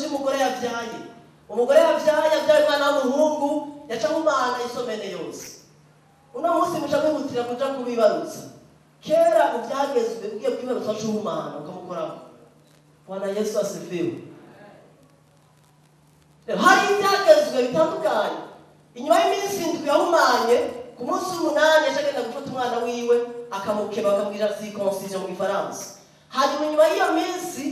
vy'umugore yavyaye. Umugore yavyaye avyaye umwana w'umuhungu yaca ahumana isomene yose. Uno munsi muca mwihutira kuja kubibarutsa. Kera uvyagezwe ugiye kwibarutsa aca uhumana ukamukorako. Bwana Yesu asifiwe. Hari ibyagezwe bitandukanye. Inyuma y'iminsi 7 yahumanye, ku munsi w'umunani yaca agenda gufata umwana wiwe akamukeba, akamubwira circoncision mu Gifaransa. Hanyuma inyuma y'iyo minsi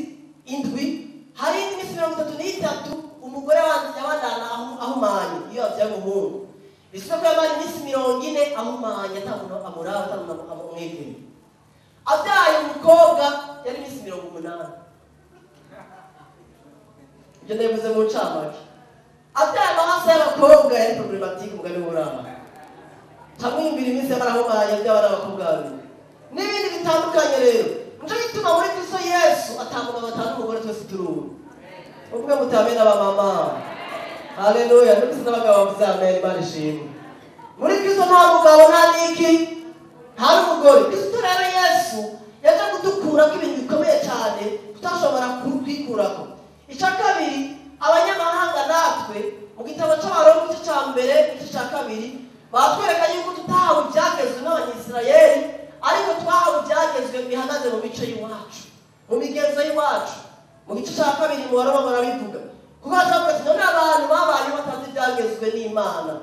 7 hari indi minsi 33 umugore yabandana ahumanye iyo yavyaye umuhungu. Bisaba ko yamara iminsi 40 ahumanye, ata muntu amuraba, ata muntu amwegera. Avyaye umukobwa yari iminsi 80. Ibyo ndabivuze mu ncamake. Avyaye amahasa y'abakobwa yari problematike umugani w'uraba. Camwimbira iminsi yamara ahumanye avyara abakobwa babiri. N'ibindi bitandukanye rero. Nico gituma muri Kristo Yesu ata mugabo ata n'umugore, twese turi umwe. Uvuge muti amen abamama. Haleluya. Numvise n'abagabo bavuze amen, Imana ishimwe. Muri Kristo nta mugabo nta n'iki, nta n'umugore. Kristo rero Yesu yaje kudukurako ibintu bikomeye cyane tutashobora kwikurako. Icya kabiri, abanyamahanga natwe mu gitabo cy'Abaroma igice cya mbere igice cya kabiri batwereka yuko tutahawe ibyagezwe n'Abanyisirayeli, ariko twahawe ibyagezwe bihagaze mu mico y'iwacu, mu migenzo y'iwacu. Mu gice cya kabiri mu Baroma barabivuga. Kuko baravuga ati none abantu babaye batazi ibyagezwe n'Imana,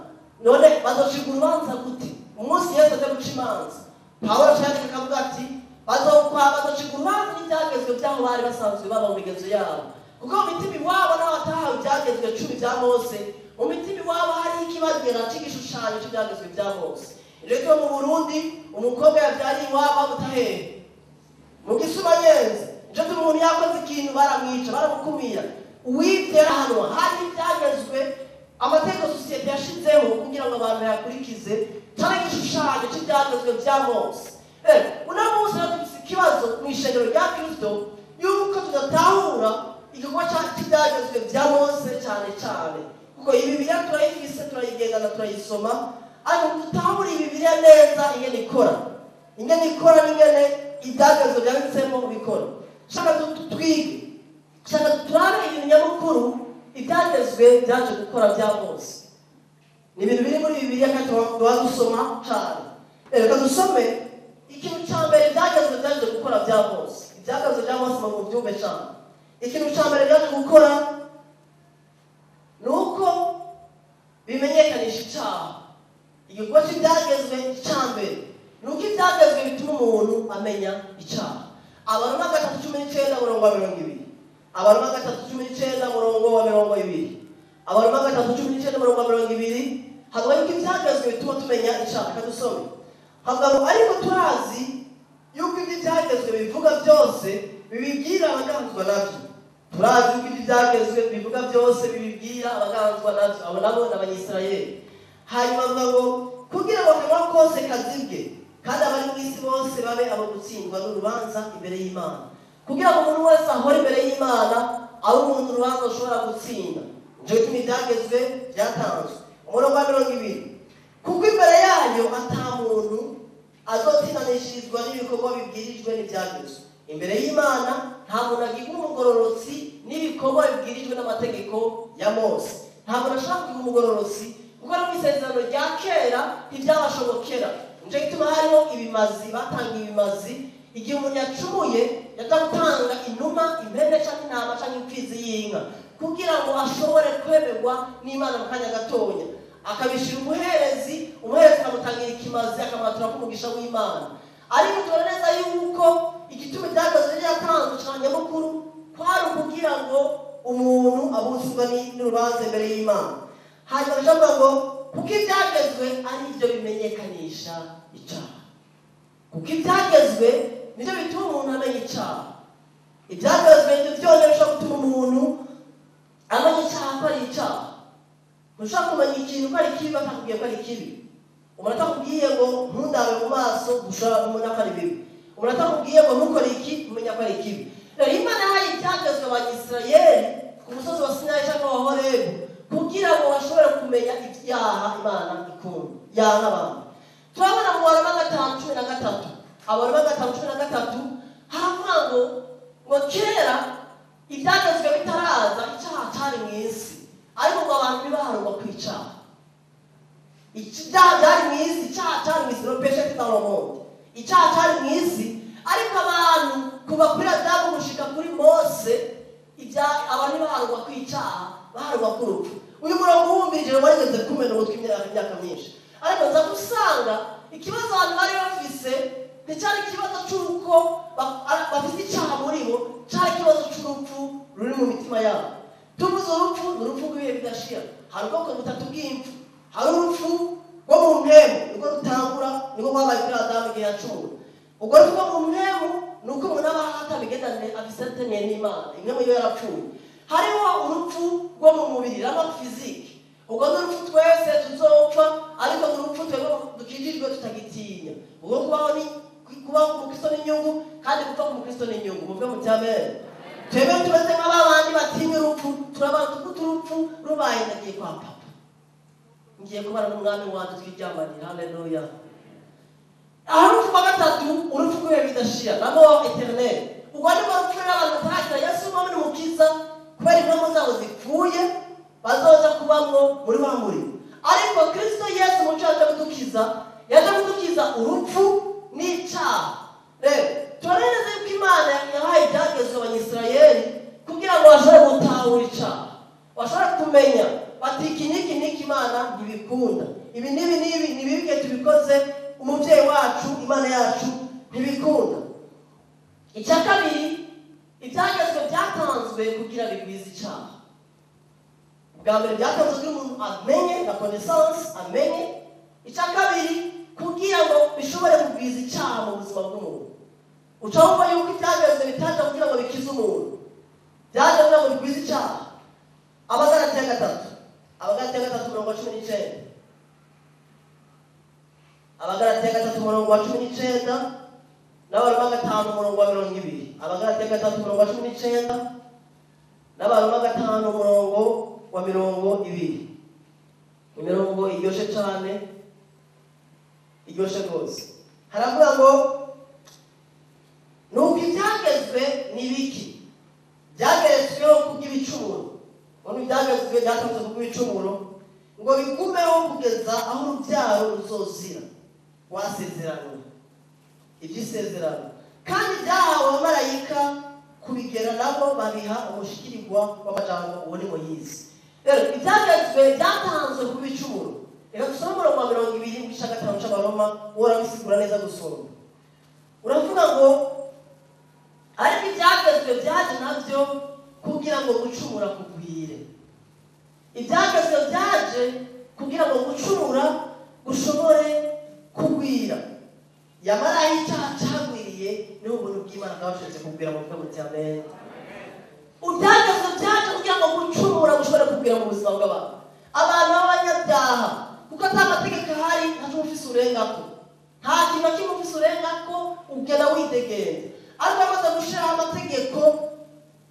none bazocirwa urubanza gute umunsi Yesu aza guca imanza? Pawulo acandika akavuga ati bazocirwa urubanza n'ibyagezwe by'aho bari basanzwe baba mu migenzo yabo. Kuko mu mitima iwabo naho batahawe ibyagezwe 10 bya Mose, mu mitima iwabo hari ikibagera cy'igishushanyo cy'ibyagezwe bya Mose. Rero mu Burundi umukobwa yabyariye iwabo amutahehe mu Gisumanyenzi, nico gituma umuntu yakoze ikintu baramwica, baramukumira. Uwitera hano hari ibyagezwe amategeko sosiyete yashizeho kugira ngo abantu bayakurikize, cyane igishushanyo cy'ibyagezwe bya Mose. Uno munsi rero dufise ikibazo mu ishengero rya Kristo yuko tudatahura igikorwa cy'ibyagezwe bya Mose cyane cyane. Kuko iyi Bibiliya turayifise, turayigendana, turayisoma, ariko tutahura iyi Bibiliya neza ingene ikora. Ingene ikora n'ingene ibyagezwe byanditsemo bikora. Shaka twige, shaka turabe ibintu nyamukuru ibyagezwe byaje gukora bya Mose. Ni ibintu biri muri Bibiliya kandi tuba dusoma cyane. Reka dusome ikintu cya mbere ibyagezwe byaje gukora bya Mose. Ibyagezwe bya Mose mu byumve cyane. Ikintu cya mbere byaje gukora ni uko bimenyekanisha icyaha. Igikorwa cy'ibyagezwe cya mbere ni uko ibyagezwe bituma umuntu amenya icyaha. Abaroma 3:19 murongo wa 20. Abaroma 3:19 murongo wa 20. Abaroma 3:19 murongo wa 20 havuga yuko ibyagezwe bituma tumenya icyaha. Reka dusome. Havuga ngo ariko turazi yuko ibyo ibyagezwe bivuga byose bibibwira abaganzwa nabyo. Turazi yuko ibyo ibyagezwe bivuga byose bibibwira abaganzwa nabyo. Abo nabo ni Abanyisirayeli. Hanyuma avuga ngo kugira ngo akanwa kose kazibwe, kandi abari mu isi bose babe abo gutsindwa n'urubanza imbere y'Imana. Kugira ngo umuntu wese ahore imbere y'Imana abe umuntu urubanza ashobora gutsinda. Nico gituma ibyagezwe byatanzwe. Umurongo wa 20. Kuko imbere yayo ata muntu azotsindanishirizwa n'ibikorwa bibwirijwe n'ibyagezwe. Imbere y'Imana nta muntu agirwa umugororotsi n'ibikorwa bibwirijwe n'amategeko ya Mose. Nta muntu ashobora kugira umugororotsi kuko no mu isezerano rya kera ntibyabashobokera. Nico gituma hariho ibimazi, batanga ibimazi igihe umuntu yacumuye yaja gutanga inuma, impene canke intama canke imfizi y'inka kugira ngo ashobore kwemerwa n'Imana mu kanya gatonya. Akabishira umuherezi, umuherezi akamutangira ikimazi akamwatura k'umugisha w'Imana. Ariko tubona neza yuko igituma ibyagezwe byatanzwe cane nyamukuru kwari ukugira ngo umuntu abuzwe n'urubanza imbere y'Imana. Hanyuma bikavuga ngo kuko ibyagezwe ari byo bimenyekanisha icyaha. Kuko ibyagezwe nibyo bituma umuntu amenya icyaha. Ibyagezwe nibyo byonyine bishobora gutuma umuntu amenya icyaha ko ari icyaha. Ntushobora kumenya ikintu ko ari kibi atakubwiye ko ari kibi. Umuntu atakubwiye ngo ntundabe mu maso, ushobora kumenya ko ari bibi. Umuntu atakubwiye ngo ntukore iki, umenya ko ari kibi. Rero Imana yahaye ibyagezwe Abanyisirayeli ku musozi wa Sinayi cyangwa wa Horebu kugira ngo bashobore kumenya ibyaha Imana ikunda yanka abantu. Turabona mu Baroma 5:13. Abaroma 5:13 haravuga ngo kera ibyagezwe bitaraza icyaha Ariko ngo abantu ntibaharurwa ku icaha. Icyaha cyari mu isi, icyaha cyari mu isi, le péché était dans le monde, icyaha cyari mu isi. Ariko abantu kuva kuri Adamu gushika kuri Mose, abantu ntibaharurwa ku icyaha, baharurwa ku rupfu. Uyu murongo wumvirije warigeze kumena umutwe imyaka myinshi, ariko nza gusanga ikibazo abantu bari bafise nticyari ikibazo cy'uko bafise icyaha muri bo, cyari ikibazo cy'urupfu ruri mu mitima yabo. Tuvuze urupfu, ni urupfu rw'ibihe bidashira. Hari ubwoko butatu bw'impfu. Hari urupfu rwo mu mpemu, nibwo rutangura, nibwo rwabaye kuri Adamu igihe yacumura. Urwo rupfu rwo mu mpemu ni uko umuntu aba atabigendane afisataniye n'Imana, imwe muri yo yarapfuye. Hariho urupfu rwo mu mubiri, la mort physique. Urwo ni urupfu twese tuzopfa, ariko ni urupfu twebwe dukijijwe tutagitinya. Ubwo kubaho ni kubaho ku mukristo n'inyungu, kandi gupfa ku mukristo n'inyungu. Muvuge muti amen. Twebwe tumeze nk'ababandi batinya urupfu, turabana tukuta urupfu rubaye, ndagiye kwa papa, ngiye kubana n'umwami wanjye twiryamanira. Haleluya. Aho urupfu rwa gatatu, urupfu rw'ibihe bidashira, la mort éternelle. Ubwo nibwo rupfu rero abantu batarakira Yesu umwami n'umukiza, kubera impamvu zabo zipfuye, bazoza kubamwo muri wa muriro. Ariko Kristo Yesu muco yaje kudukiza, yaje kudukiza urupfu n'icyaha. Rero turareza yuko Imana yahaye ibyagezwe Abanyisirayeli kugira ngo bashobore gutahura icyaha, bashobore kumenya bati iki n'iki n'iki Imana ntibikunda, ibi n'ibi n'ibi ni bibi, igihe tubikoze umubyeyi wacu Imana yacu ntibikunda. Icya kabiri, ibyagezwe byatanzwe kugira bigwize icyaha. Bwa mbere byatanzwe kugira umuntu amenye la connaissance, amenye. Icya kabiri, kugira ngo bishobore kugwiza icyaha mu buzima bw'umuntu. Uca wumva yuko ibyagezwe bitaje kugira ngo bikize umuntu, byaje kugira ngo bigwize icyaha. Abagalatiya 3, Abagalatiya 3 umurongo wa 19, Abagalatiya 3 umurongo wa 19, n'Abaroma 5 umurongo wa 20. Abagalatiya 3 umurongo wa 19 n'Abaroma 5 umurongo wa 20. Imirongo iryoshe cyane, iryoshe rwose. Haravuga ngo nuko ibyagezwe ni biki? Byageretsweho kubw'ibicumuro. Ngo ibyagezwe byatanzwe kubw'ibicumuro, ngo bigumeho kugeza aho urubyaro ruzozira rwasezeranywe, iby'isezerano. Kandi byahawe abamarayika kubigera, nabo babiha umushikirirwa w'amajambo, uwo ni Moyizi. Rero ibyagezwe byatanzwe ku bicumuro. Reka dusome umurongo wa 20 mu gice cya 5 cy'Abaroma, uwo urabisigura neza gusoma. Uravuga ngo ariko ibyagezwe byaje nabyo kugira ngo gucumura kugwire. Ibyagezwe byaje kugira ngo gucumura gushobore kugwira. Yamara aho icyaha cyagwiriye, niho ubuntu bw'Imana bwabashije kugwira. Mu mvugo muti amen. Ibyagezwe byaje kugira ngo gucumura gushobore kugwira mu buzima bw'abantu, abantu b'abanyabyaha, kuko ata mategeko ahari, ntacyo ufise urengako, nta kintu na kimwe ufise urengako, ugenda widegenza. Ariko amaze gushiraho amategeko,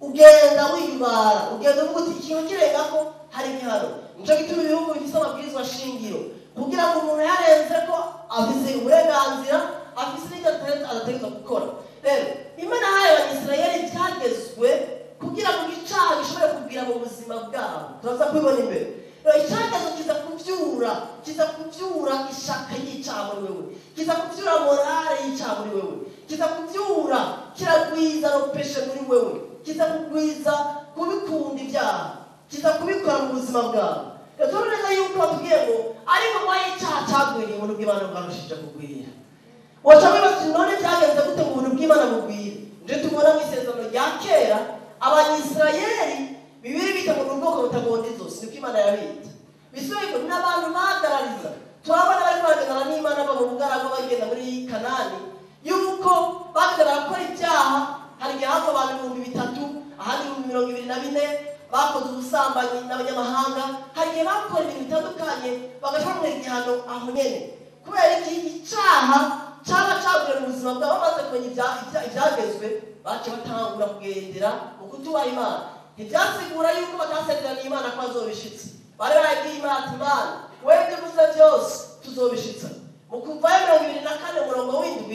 ugenda wiyubara, ugenda uvuga uti ikintu kirengako hari igihano. Nico gituma ibihugu bifise amabwirizwa shingiro, kugira ngo umuntu yarenze ko afise uburenganzira, afise n'icyo adategerezwa gukora. Rero Imana yahaye Abanyisirayeli ibyagezwe kugira ngo icyaha gishobore kugwira mu buzima bwabo. Turaza kubibona imbere. Rero icyagezwe kiza kubyura, kiza kubyura ishaka y'icyaha muri wewe, kiza kubyura morale y'icyaha muri wewe, kiza kubyura, kiragwiza le péché muri wewe, kiza kugwiza kubikunda ibyaha, kiza kubikora mu buzima bwawe. Rero turabona neza yuko batubwiye ngo ariko ngo aho icyaha cyagwiriye, ubuntu bw'Imana bwarushije kugwira. Waca wibaza uti none byagenze gute ngo ubuntu bw'Imana bugwire? Nje tubona mu isezerano rya kera, Abanyisirayeli Bibiri bita ngo ni ubwoko butagonda izosi, niko Imana yabita. Bisubiye ngo n'abantu bahagarariza. Turabona bari baragendana n'Imana bava mu bugaragwa bagenda muri Kanani, yuko bagenda barakora ibyaha. Hari igihe hava abantu 3000, ahandi 24000 bakoze ubusambanyi n'abanyamahanga. Hari igihe bakora ibintu bitandukanye bagashobora igihano aho nyene. Kubera iki? Icyaha cyaba cyaguye mu buzima bwabo. Bamaze kumenya ibyagezwe, bace batangura kugendera mu kutubaha Imana. Ntibyasigura yuko batasezeraniye Imana ko bazobishitsa. Bari barabwiye Imana ati Imana, wewe ibyo uvuze byose tuzobishitsa. Mu Kuvayo 24 umurongo w'7,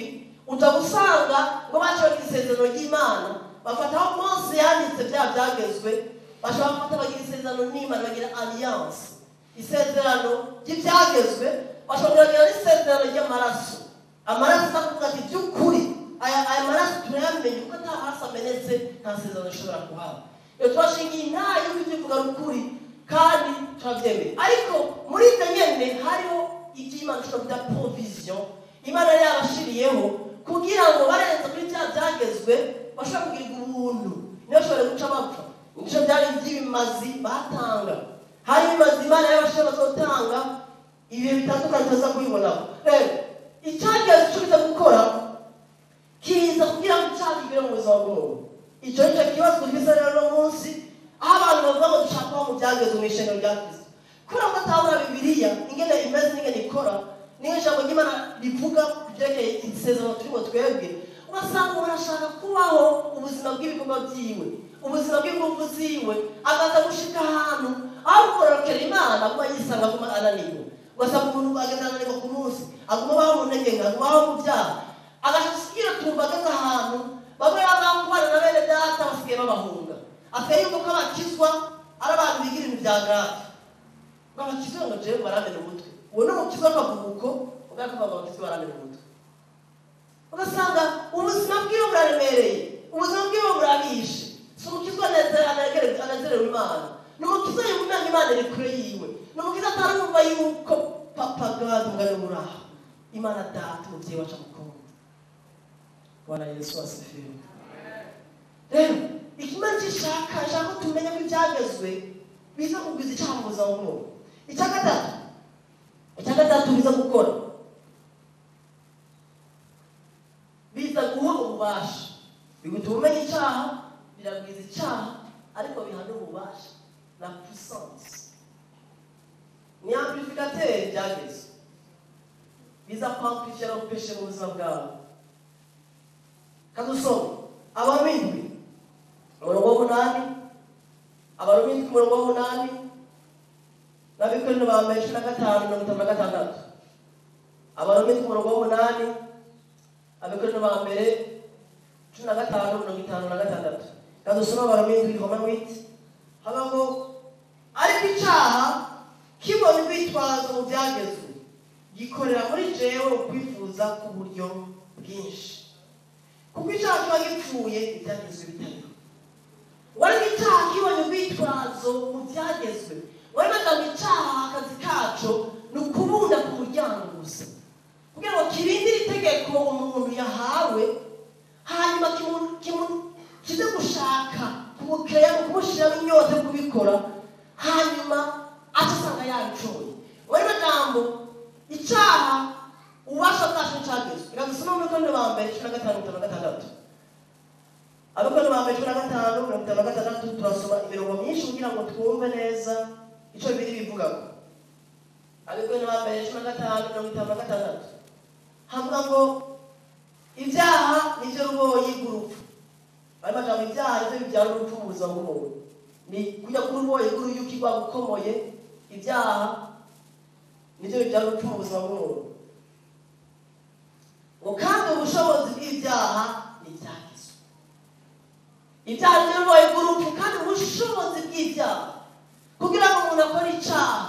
uja gusanga ngo bace bagira isezerano ry'Imana, bafata aho Mose yanditse bya byagezwe. Bashobora gufata bagira isezerano n'Imana, bagira alliance, isezerano ry'ibyagezwe. Bashobora kugira n'isezerano ry'amaraso. Amaraso aza kuvuga ati by'ukuri aya maraso turayamenye, kuko ata maraso amenetse nta sezerano ishobora kuhaba. Iyo turashingiye intayo y'uko ibyo ivuga ari ukuri kandi turabyemeye. Ariko muri ibyo nyene hariho ibyo Imana ishobora kwita provision, Imana yari yabashiriyeho kugira ngo barenze kuri bya byagezwe bashobora kugirirwa ubuntu, ntibashobore guca bapfa. Nicyo byari iby'ibimazi batanga. Hari ibimazi Imana yabashiriyeho bazotanga ibihe bitandukanye tuza kubibonaho. Rero icyagezwe icyo biza gukora kiza kugira ngo icyaha kigere mu buzima bw'umuntu. Icyo nicyo kibazo dufise rero uno munsi, aho abantu bavuga ngo dushaka kuba mu byagezwe mu ishengero rya Kristo. Kubera ko batabona Bibiliya ingene imeze n'ingene ikora, n'ingene ijambo ry'Imana rivuga ku byerekeye isezerano turimo twebwe, ugasanga umuntu ashaka kubaho ubuzima bw'ibikorwa byiwe, ubuzima bw'ingufu ziwe, akaza gushika ahantu aho kugororokera Imana aguma yisanga, aguma ananiwe. Ugasanga umuntu agenda ananirwa ku munsi, aguma abaho mu ntege nke, aguma abaho mu byaha, agashika tumva ageze ahantu bamwe baba kubana na bene data basigaye babahunga. Asigaye yumva ko abakizwa ari abantu bigira ibintu bya grave, babakizwa ngo jewe baramena umutwe. Uwo ni umukizwa akavuga uko, ubwo akavuga ngo abakizwa baramena umutwe. Ugasanga ubuzima bwiwe buraremereye, ubuzima bwiwe burabishe. Si umukizwa anezerewe Imana, ni umukizwa yumva Imana iri kure yiwe, ni umukizwa atarumva yuko Papa God umugani uraho, Imana Data umubyeyi wacu amukunda. Bwana Yesu asifiwe. Rero ikimana gishaka, ishaka ko tumenya ko ibyagezwe biza kugwiza icyaha mu buzima bw'umuntu. Icya gatatu biza gukora, biza guha ububasha. Bigutuma umenya icyaha, biragwiza icyaha, ariko biha n'ububasha, la puissance. Ni amplificateur. Byageze biza kwamplifier le péché mu buzima bwawe. Kadusome Abaroma 7:8, Abaroma 7:8, n'Abakorinto ba mbere 15:56. Abaroma 7:8, Abakorinto ba mbere 15:56. Kadusome Abaroma 7 Romains 8. Haba ngo ariko icyaha kibona urwitwazo mu byagezwe, gikorera muri jewe ukwifuza k'uburyo bwinshi, kuko icyaha kiba gipfuye ibyagezwe bitariho. Wari icyaha kibonye urwitwazo mu byagezwe, wari bagamba icyaha akazi kaco ni ukubunda ku muryango gusa, kugira ngo kirindire itegeko umuntu yahawe, hanyuma kize gushaka kumukeya, kumushyiramo inyota yo kubikora, hanyuma aca asanga yabicoye. Wari magambo icyaha ububasha bwacu nticyagezwe. Reka dusome muri Korinto ba mbere 15:56. Abakorinto ba mbere 15:56. Turasoma imirongo myinshi kugira ngo twumve neza icyo Bibiliya bivugaho. Abakorinto ba mbere 15:56 havuga ngo ibyaha nibyo ruboyi rw'urupfu. Ayo majambo, ibyaha nibyo bibyara urupfu mu buzima bw'umuntu, ni kujya kuri uruboyi rw'uruyuki rwagukomoye. Ibyaha nibyo bibyara urupfu mu buzima bw'umuntu. Ngo kandi ubushobozi bw'ibyaha ni ibyagezwe. Ibyaha nibyo ruboyi rw'urupfu, kandi ubushobozi bw'ibyaha, kugira ngo umuntu akore icyaha,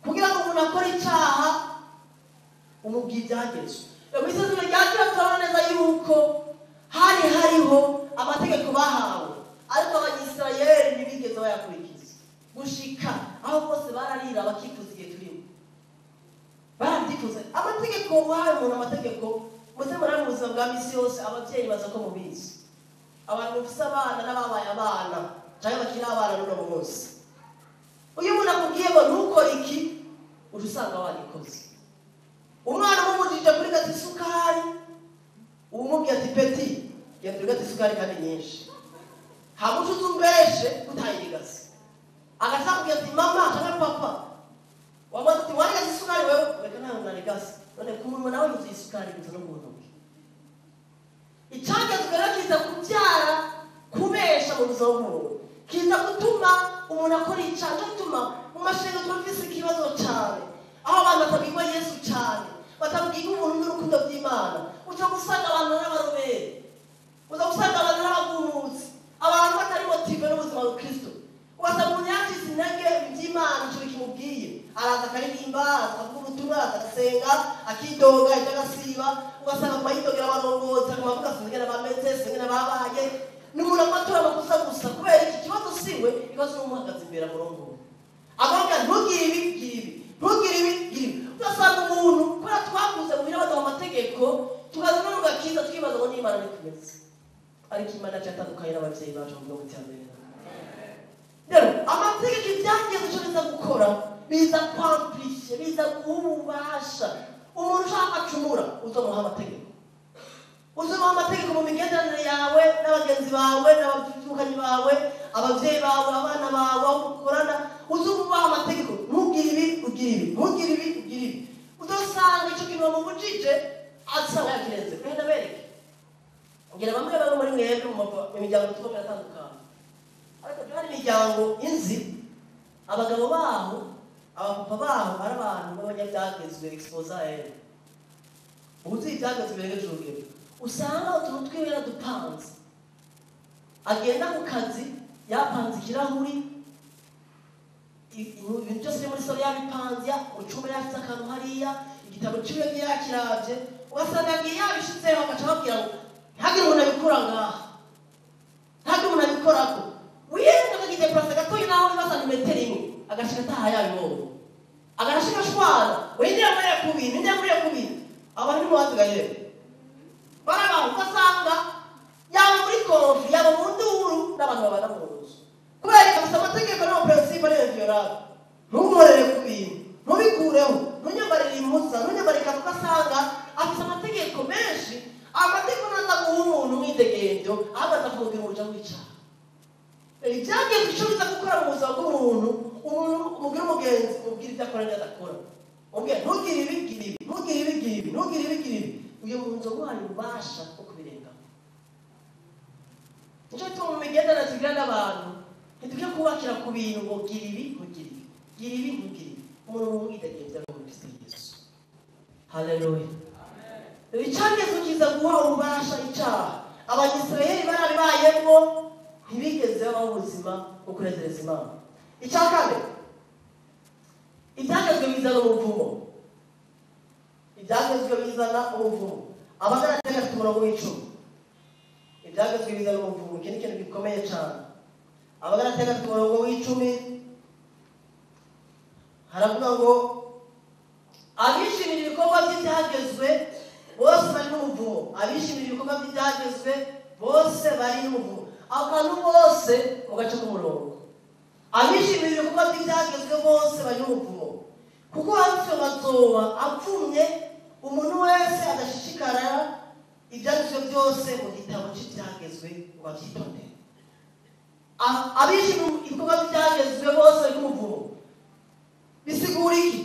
kugira ngo umuntu akore icyaha umubwiye ibyagezwe. Mu Isezerano rya Kera turabona neza yuko hari hariho amategeko bahawe, ariko Abanyisirayeli ntibigeze bayakurikiza gushika aho bose bararira bakifuza igihe turimo, barabyifuza. Amategeko wahawe umuntu, amategeko muze murari mu buzima bwa misi yose, ababyeyi baza ko mubizi, abantu mufise abana n'ababaye abana cyangwa bakiri abana n'uno munsi, uyu umuntu akubwiye ngo ntukore iki, uca usanga wagikoze. Umwana umubujije kurigata isukari, umubwiye ati: "Petit, genda urigate isukari kandi nyinshi, hama uce uze umbeshe utayirigase." Agaca akubwira ati: "Mama," cyangwa "Papa," wamaze ati: "Warigase isukari wewe?" "Reka, ntabwo narigase." None ku munwa nawe yuzuye isukari gusa no mu ntoki. Icyagezwe rero kiza kubyara kubesha mu buzima bw'umuntu, kiza gutuma umuntu akora icyaha. Cyo gutuma mu mashengero turafise ikibazo cyane, aho abantu batabwirwa Yesu cyane, batabwirwa ubuntu n'urukundo by'Imana. Uca gusanga abantu n'abarobere, uza gusanga abantu n'abagumutsi. Abantu batari motivé n'ubuzima bwa Kristo. Ugasanga umuntu yacitse intege iby'Imana ico bikimubwiye, araza akaririmba, araza akavuga ubutumwa, araza agasenga, akidoga, ejo agasiba. Ugasanga aguma yidogera abarongozi, aguma avuga sinzi ingene bameze, sinzi ingene babaye. Ni umuntu aguma atora amakosa gusa. Kubera iki? Ikibazo siwe, ikibazo n'umuhagaze imbere amurongoye. Avuga ntugire ibi, gira ibi, ntugire ibi, gira ibi. Ugasanga umuntu, kubera twakuze muhira baduha amategeko, tukaza no mu gakiza twibaza ngo n'Imana niko imeze. Ariko Imana yacu yatandukanye n'ababyeyi bacu mu gihugu cya mbere. Rero amategeko, ibyageze, icyo biza gukora, biza kwampurishe, biza guha ububasha umuntu ushaka acumura. Uzomuha amategeko, uzomuha amategeko mu migenderanire yawe n'abagenzi bawe n'abavukanyi bawe, ababyeyi bawe, abana bawe, aho mukorana. Uzomubaha amategeko: ntugire ibi, ugire ibi, ntugire ibi, ugire ibi. Uzosanga icyo kintu wamubujije asanga yakirenze. Kandi abereke ngira bamwe bamwe muri mwebwe mu miryango tuba iratandukanye, ariko hari imiryango inzi abagabo baho, abapapa baho ari abantu b'abanyabyagezwe exposé, uzi ibyagezwe birengeje urugero. Usanga utuntu twiwe yaradupanze, agenda ku kazi yapanze ikirahuri, ibintu byose biri muri salon yabipanze, mu cyumba yafite akantu hariya, igitabo ciwe yakiravye. Ugasanga agiye yabishyizeho, agaca ababwira ngo ntihagire umuntu abikura ngaha, ntihagire umuntu abikorako. Wiyenda akagideplasa gatoya, naho biba santimetero imwe, agashika ataha yabibonye, agashika ashwana: windira muri ku bintu, windira muri ku bintu. Abantu ntimubazigaye bari abantu. Ugasanga yaba muri conflit, yaba mu nduru n'abantu babana mu nzu, kubera ko afite amategeko n'amaprincipe ari inviolable: ntunkorere ku bintu, ntubikureho, ntunyambarire impuza, ntunyambarire ikanzu. Ugasanga afite amategeko menshi. Amategeko ntaza guha umuntu umwidegemvyo, ahubwo aza kumubwira umuja w'icaha. Ibyagiye icyo biza gukora mu buzima bw'umuntu, umuntu umubwira umugenzi, umubwira ibyo akora n'ibyo adakora, umubwira ntugire ibi, gira ibi, ntugire ibi, gira ibi, ntugire ibi, gira ibi. Uyu muntu wamuhaye ububasha bwo kubirengaho. Nicyo gituma mu migenderanire tugira n'abantu ntidukwiye kubakira ku bintu ngo gira ibi, ntugire ibi, gira ibi, ntugire ibi. Umuntu w'umwidegemvyo ari muri Kristo Yesu. Haleluya! Icyagezo kiza guha ububasha icyaha. Abanyisirayeli barabibayemo, ntibigeze babaho ubuzima bwo kunezereza Imana. Icya kane, ibyagezwe bizana umuvumo. Ibyagezwe bizana umuvumo. Abagalatiya 3 umurongo w'10. Ibyagezwe bizana umuvumo. Iki ni ikintu gikomeye cyane. Abagalatiya 3 umurongo w'10 haravuga ngo abishimira ibikorwa by'ibyagezwe bose bari n'umuvumo. Abishimira ibikorwa by'ibyagezwe bose bari n'umuvumo. Aho kantu bose mu gace k'umurongo, abishimira ibikorwa by'ibyagezwe bose bari n'umuvumo, kuko handitswe ngo azoba apfumye umuntu wese adashishikara ibyanditswe byose mu gitabo cy'ibyagezwe ngo abyitondere. Abishimira ibikorwa by'ibyagezwe bose bari n'umuvumo. Bisigura iki?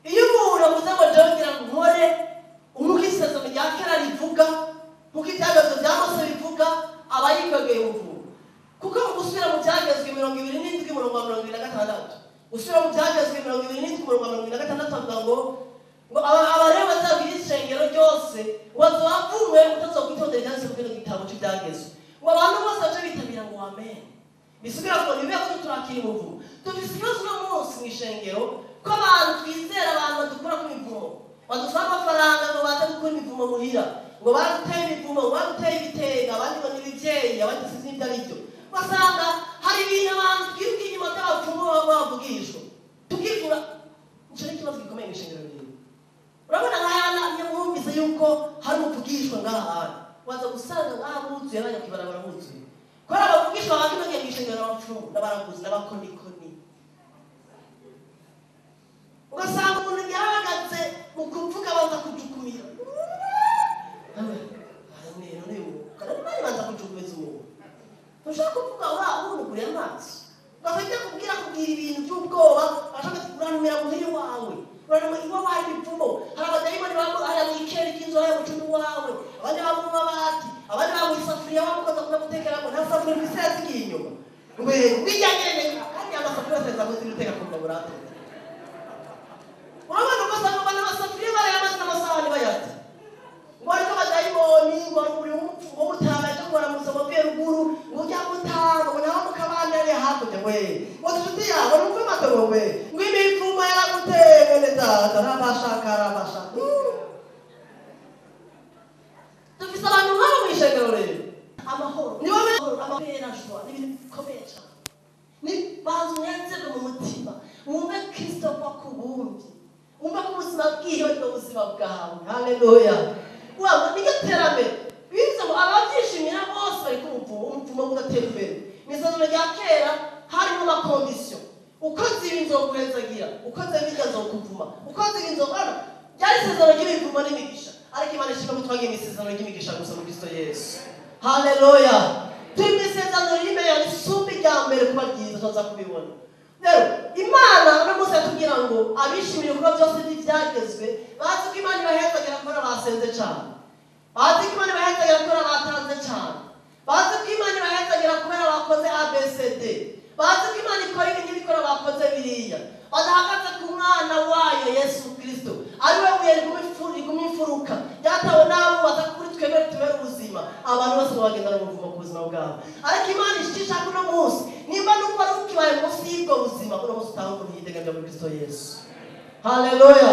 Iyo umuntu avuze ngo jewe ngira nkore nk'uko isezerano rya kera rivuga, nk'uko ibyagezwe bya Mose bivuga, aba yikwegeye umuvumo. Kuko mu gusubira mu Byagezwe 27 umurongo wa 26, gusubira mu Byagezwe 27 umurongo wa 26, avuga ngo abareba bazabwira ishengero ryose ngo bazabavumwe utazokwitondera ibyanditswe muri kino gitabo cy'ibyagezwe, ngo abantu bose bace bitabira ngo amen. Bisubira ngo nibibe ko turakira umuvumo. Dufise ikibazo uno munsi mu ishengero ko abantu twizera abantu badukura ku mivumo, badusaba amafaranga ngo baze gukura imivumo muhira, ngo baduteye imivumo, ngo baduteye ibitega, abandi ngo ni ibibyeyi, abandi sinzi ibyo ari byo. Ugasanga hari ibintu abantu twiruka inyuma by'abapfumu baba bavugishwa tukivura. Icyo ni ikibazo gikomeye mu ishengero. Rero urabona nk'aya, iyo mwumvise yuko hari umuvugishwa ngaha hantu, waza gusanga ngaha buzuye, abajya kwibarabara buzuye, kubera abavugishwa bakibagiye mu ishengero, n'abapfumu n'abaraguzi n'abakonikoni. Ugasanga umuntu yarahagaze mu kuvuga abanza kujukumira, banza kujukumiza umuntu. Ntushaka kuvuga wunuguriye amaso, ugafata kubwira kubwira ibintu by'ubwoba, ashaka uranumira muhira iwawe, uranumira iwawe hari ibipfumo, hari abadayimoni hariya mu ikeri ry'inzu, hariya mu cumbi iwawe, abandi baba mu mabati, abandi baba mu isafuriya, bamukoza kunagutekeramo, nta safuriya ufise yazigiye inyuma ngwe bijya nyene, kandi amasafuriya yose yazamuze guteka ku mbabura. Urabona, ugasanga abantu amasafuriya barayamaze n'amasahani bayata, ngo ariko abadayimoni, ngo ari uri umupfu, ngo mutama yaje kubaramutsa ngo avuye ruguru, ngo ujya mutama. we ngo inshuti yawe numve amatongo we ngo imivumo yaraguteye mwene data rabashaka rabashaka. Dufise abantu nk'abo mw'ishengero rero amahoro nibo amahera shwa n'ibintu bikomeye cyane ni banza unezerwe mu mutima wumve Kristo ko akubumvye wumve ko ubuzima bwiwe nibwo buzima bwawe. Haleluya. Waba niryo terambere bivuze ngo ababyishimira bose bari ku umuvumo udatera imbere. Mu isezerano rya kera harimo amakondisiyo ukoze ibi nzoguhezagira ukoze birya nzokuvuma ukoze ibi nzokora ryari isezerano ry'imivumo n'imigisha ariko Imana ishimwe ko twagiye mu isezerano ry'imigisha gusa muri Kristo Yesu. Haleluya. Turi mu isezerano rimwe risumba irya mbere kuba ryiza tuza kubibona. Rero Imana uno munsi yatubwira ngo abishimira ibikorwa byose by'ibyagezwe bazi ko Imana ibahezagira kubera basenze cyane bazi ko Imana ibahezagira kubera batanze cyane bazi ko Imana ibahezagira kubera bakoze ABCD bazi ko Imana ikora ibintu bikora bakoze biriya badahagaze ku mwana wayo Yesu Kristo ari we buye riguma imfuruka ryatawe n'abo baza kuri twebwe tubere ubuzima abantu bose bagenda n'umuvumo ku buzima bwabo. Ariko Imana ishaka uno munsi nimba nuko ari ukibaye munsi y'ubwo buzima uno munsi utaha ukuntu yiteganya muri Kristo Yesu. Haleluya.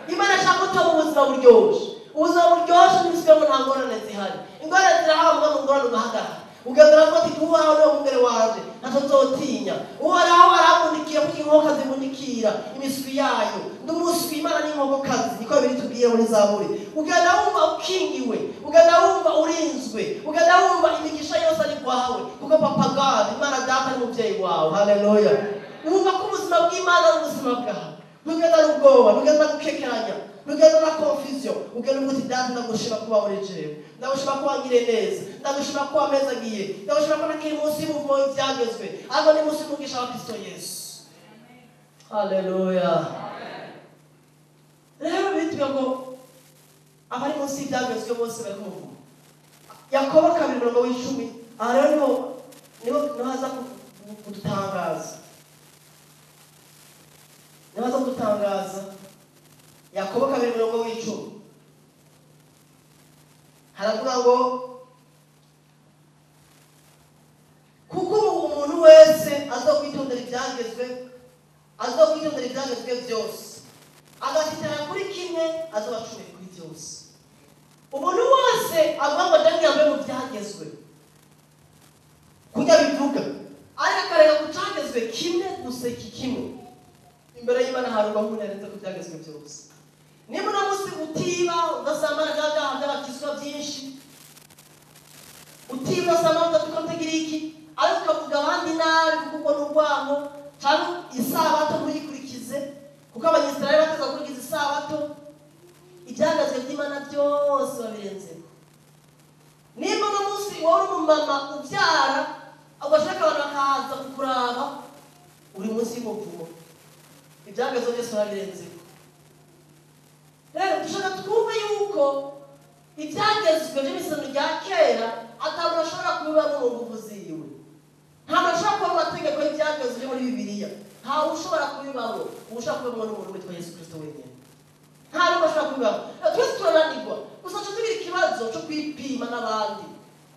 Imana ishaka utaba ubuzima buryoshe ubuzima buryoshe ntibisigaye ngo nta ngorane zihari ingorane zirahaba mu ngorane ugahagarara ugendera avuga ati uhoraho niwe mwungere wanje ntacyo nzotinya uhoraho arambundikiye kuko inkoka zibundikira imiswi yayo ndi umuswi Imana ni inkokokazi niko biri tubwiye muri Zaburi. Ugenda wumva ukingiwe ugenda wumva urinzwe ugenda wumva imigisha yose ari kwawe kuko Papa God Imana data ni umubyeyi wawe. Haleluya. Wumva ko ubuzima bw'Imana ari ubuzima bwawe ntugenda n'ubwoba ntugenda gukekeranya ntugenda na confusion ugenda uvuga uti data ndagushima kuba muri jewe ndagushima kuba ngire neza ndagushima kuba amezagiye ndagushima ko nakiri munsi y'umuvumo w'ibyagezwe ariko ni munsi y'umugisha wa Kristo Yesu. Haleluya. Rero bitubwira ngo abari munsi y'ibyagezwe bose bari ku muvumo. Yakobo 2:10 aha rero niho haza kudutangaza niho haza kudutangaza. Yakobo 2:10 haravuga ngo kuko umuntu wese azokwitondera ibyagezwe azokwitondera ibyagezwe byose agasitara kuri kimwe azoba acumuye kuri byose. Umuntu wese avuga ngo ndamwambe mu byagezwe kujya bivuga ariko akareka ku cyagezwe kimwe gusa iki kimwe imbere y'Imana harugwa umuntu yarenze ku byagezwe byose. Niba uno munsi utiba ugasambana bya byaha by'abakizwa byinshi utiba ugasambana udatuka utagira iki ariko ukavuga abandi nabi kuko ubwo ni urwango cyangwa isabato ntuyikurikize kuko Abanyisirayeli bateza gukurikiza isabato ibyagezwe by'Imana byose babirenzeho. Niba uno munsi wowe uri umumama ubyara ugashaka abantu bakaza kukuraba uri munsi y'umuvumo ibyagezwe byose babirenzeho. Rero dushaka twumve yuko ibyagezwe by'isezerano rya kera atamuntu ashobora kubibamo mu nguvu ziwe nta muntu ashobora kuba mu mategeko y'ibyagezwe byo muri Bibiliya ntawe ushobora kubibamo ushobora kubibamo n'umuntu witwa Yesu Kristo wenyine nta n'umwe ashobora kubibamo. Twese turananirwa gusa tuca tugira ikibazo cyo kwipima n'abandi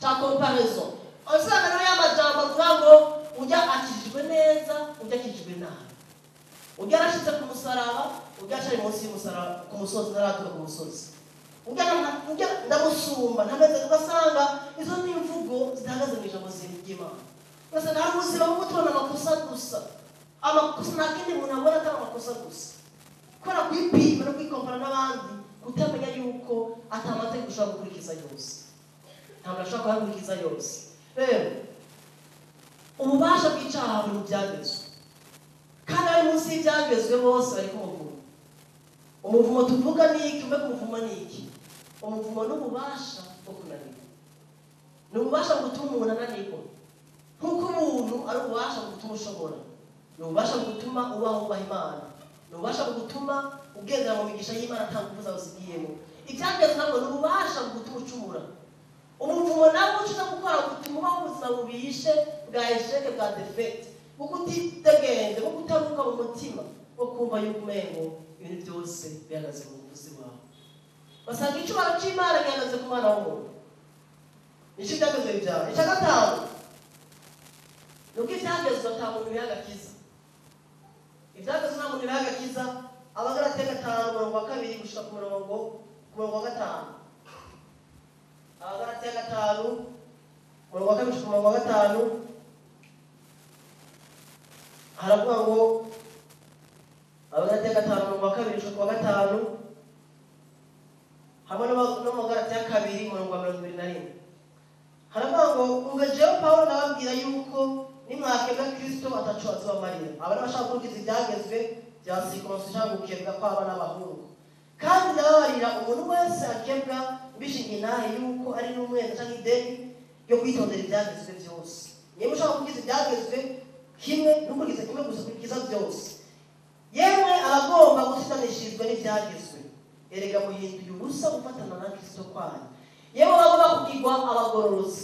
cya comparison usanga nawe y'amajambo avuga ngo ujya akijijwe neza ujya akijijwe nabi ujya arashitse ku musaraba ujya acari munsi y'umusaraba ku musozi ntaratuka ku musozi ujya ndamusumba ntameze ugasanga izo ni imvugo zidahagaze mu ijambo ry'Imana. Ugasanga hari ubuzima bwo tubona amakosa gusa amakosa nta kindi muntu abona atari amakosa gusa kubera kwipima no kwikompara n'abandi kutamenya yuko ata amategeko ushobora gukurikiza yose nta muntu ashobora kuhakurikiza yose. Rero ububasha bw'icyaha buri mu byagezwe kandi abari munsi y'ibyagezwe bose bari ku muvumo. Umuvumo tuvuga ni iki? Mbega umuvumo ni iki? Umuvumo ni ububasha bwo kunanirwa ni ububasha bwo gutuma umuntu ananirwa nk'uko ubuntu ari ububasha bwo gutuma ushobora ni ububasha bwo gutuma ubaho wubaha Imana ni ububasha bwo gutuma ugendera mu migisha y'Imana nta ngufu zawe zigiyemo. Ibyagezwe nabwo ni ububasha bwo gutuma ucumura. Umuvumo nabwo uca gukora gutuma ubaho ubuzima bubishe bwa esheke bwa defete bwo kutidegenza bwo kutaruka mu mutima bwo kumva yuko umengo ibintu byose bihagaze mu buvuzi bwawe. Basanga icyubahiro cy'Imana gihagaze ku mwana w'umuntu nicyo ibyagezwe bibyara. Icya gatanu Nuko ibyagezwe ata muntu biha agakiza, ibyagezwe nta muntu biha agakiza. Abagalatiya 5 umurongo wa 2 gushika ku murongo wa 5. Abagalatiya 5 umurongo wa 2 gushika ku murongo wa 5 haravuga ngo, Abagalatiya 5 umurongo wa 2 gushika ku wa 5, hamwe no mu Bagalatiya 2 umurongo wa 21, haravuga ngo: "Umva, jewe Pawulo ndababwira yuko nimwakebwa, Kristo ataco azobamarira." Aba n'abashaka gukurikiza ibyagezwe bya circoncision cyangwa gukebwa kw'abana b'abahungu. "Kandi ndababarira umuntu wese akebwa, mbishinga intahe yuko ari n'umwenda cyangwa ideni yo kwitondera ibyagezwe byose." Niba ushaka gukurikiza ibyagezwe kimwe, ntukurikize kimwe gusa, kurikiza byose. "Yemwe abagomba gutsitanishirizwa n'ibyagezwe, erega muhinduye ubusa gufatana na Kristo kwanyu." Yewe bagomba kugirwa abagororotsi,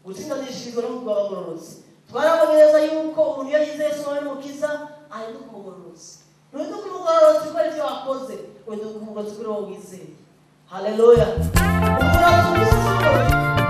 gutsindanishirizwa no kugirwa abagororotsi. Twarabonye neza yuko umuntu iyo yizeye Yesu Umwami n'Umukiza ahinduka umugororotsi. Ntuhinduka umugororotsi kubera ibyo wakoze, uhinduka umugororotsi kuri wowe wizeye. Haleluya! Umuntu atumvise umugororotsi.